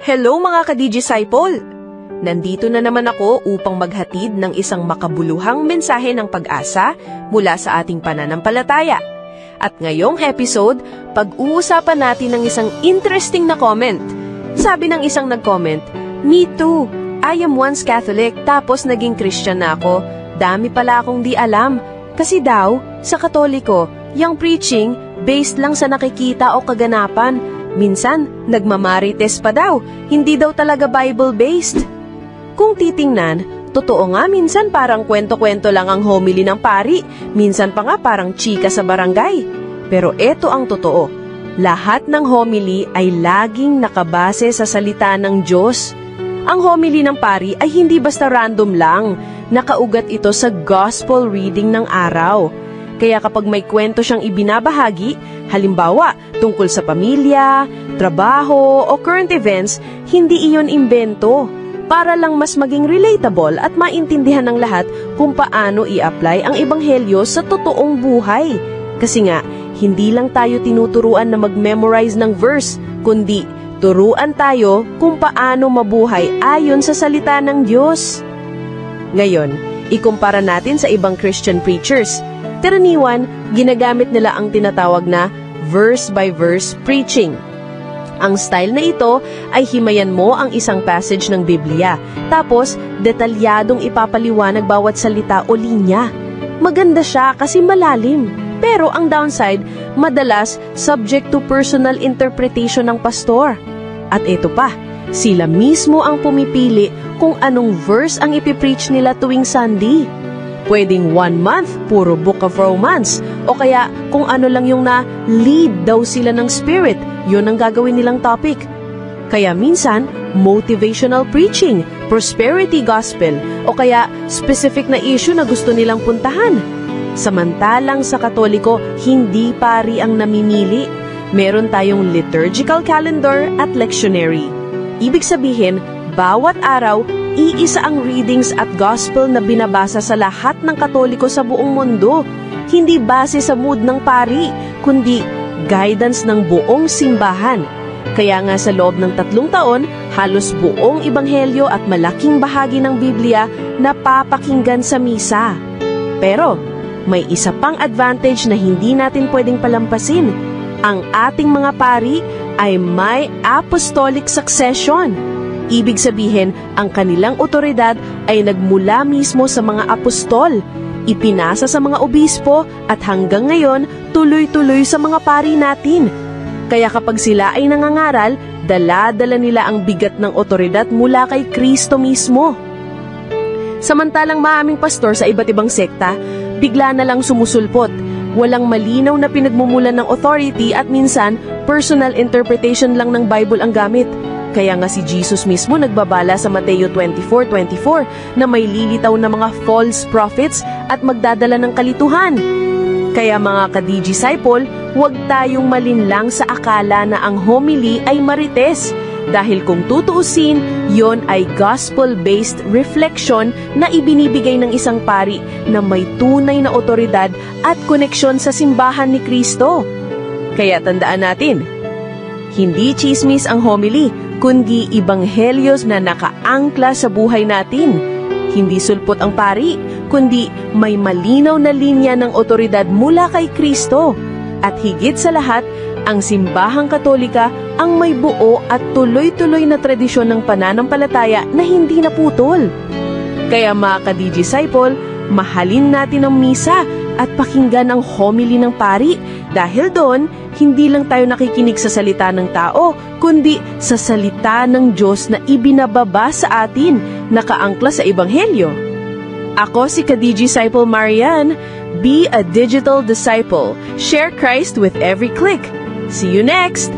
Hello, mga ka-Disciple! Nandito na naman ako upang maghatid ng isang makabuluhang mensahe ng pag-asa mula sa ating pananampalataya. At ngayong episode, pag-uusapan natin ng isang interesting na comment. Sabi ng isang nag-comment, "Me too! I am once Catholic, tapos naging Christian na ako. Dami pala akong di alam." Kasi daw, sa Katoliko, yung preaching, based lang sa nakikita o kaganapan. Minsan, nagmamarites pa daw, hindi daw talaga Bible-based. Kung titingnan, totoo nga, minsan parang kwento-kwento lang ang homily ng pari, minsan pa nga parang chika sa barangay. Pero ito ang totoo. Lahat ng homily ay laging nakabase sa salita ng Diyos. Ang homily ng pari ay hindi basta random lang. Nakaugat ito sa gospel reading ng araw. Kaya kapag may kwento siyang ibinabahagi, halimbawa tungkol sa pamilya, trabaho o current events, hindi iyon imbento. Para lang mas maging relatable at maintindihan ng lahat kung paano i-apply ang ebanghelyo sa totoong buhay. Kasi nga, hindi lang tayo tinuturuan na mag-memorize ng verse, kundi turuan tayo kung paano mabuhay ayon sa salita ng Diyos. Ngayon, ikumpara natin sa ibang Christian preachers. Karaniwan, ginagamit nila ang tinatawag na verse-by-verse preaching. Ang style na ito ay himayan mo ang isang passage ng Biblia, tapos detalyadong ipapaliwanag bawat salita o linya. Maganda siya kasi malalim. Pero ang downside, madalas subject to personal interpretation ng pastor. At ito pa, sila mismo ang pumipili kung anong verse ang ipipreach nila tuwing Sunday. Pwedeng one month, puro Book of Romans. O kaya kung ano lang yung na-lead daw sila ng Spirit, yun ang gagawin nilang topic. Kaya minsan, motivational preaching, prosperity gospel, o kaya specific na issue na gusto nilang puntahan. Samantalang sa Katoliko, hindi pari ang namimili. Meron tayong liturgical calendar at lectionary. Ibig sabihin, bawat araw, iisa ang readings at gospel na binabasa sa lahat ng Katoliko sa buong mundo. Hindi base sa mood ng pari, kundi guidance ng buong simbahan. Kaya nga sa loob ng 3 taon, halos buong ebanghelyo at malaking bahagi ng Biblia napapakinggan sa misa. Pero may isa pang advantage na hindi natin pwedeng palampasin. Ang ating mga pari ay may apostolic succession. Ibig sabihin, ang kanilang otoridad ay nagmula mismo sa mga apostol, ipinasa sa mga obispo at hanggang ngayon tuloy-tuloy sa mga pari natin. Kaya kapag sila ay nangangaral, dala-dala nila ang bigat ng otoridad mula kay Kristo mismo. Samantalang maraming pastor sa iba't ibang sekta, bigla na lang sumusulpot. Walang malinaw na pinagmumulan ng authority at minsan, personal interpretation lang ng Bible ang gamit. Kaya nga si Jesus mismo nagbabala sa Mateo 24:24 na may lilitaw na mga false prophets at magdadala ng kalituhan. Kaya, mga ka-disciple, huwag tayong malinlang sa akala na ang homily ay marites. Dahil kung tutuusin, yon ay gospel-based reflection na ibinibigay ng isang pari na may tunay na otoridad at koneksyon sa simbahan ni Kristo. Kaya tandaan natin, hindi chismis ang homily, kundi ebanghelyo na nakaangkla sa buhay natin. Hindi sulpot ang pari, kundi may malinaw na linya ng otoridad mula kay Kristo. At higit sa lahat, ang Simbahang Katolika ang may buo at tuloy-tuloy na tradisyon ng pananampalataya na hindi naputol. Kaya, mga ka-disciple, mahalin natin ang misa at pakinggan ang homily ng pari dahil doon, hindi lang tayo nakikinig sa salita ng tao, kundi sa salita ng Diyos na ibinababa sa atin, nakaangkla sa Ebanghelyo. Ako si Ka-Disciple Marian. Be a digital disciple. Share Christ with every click. See you next!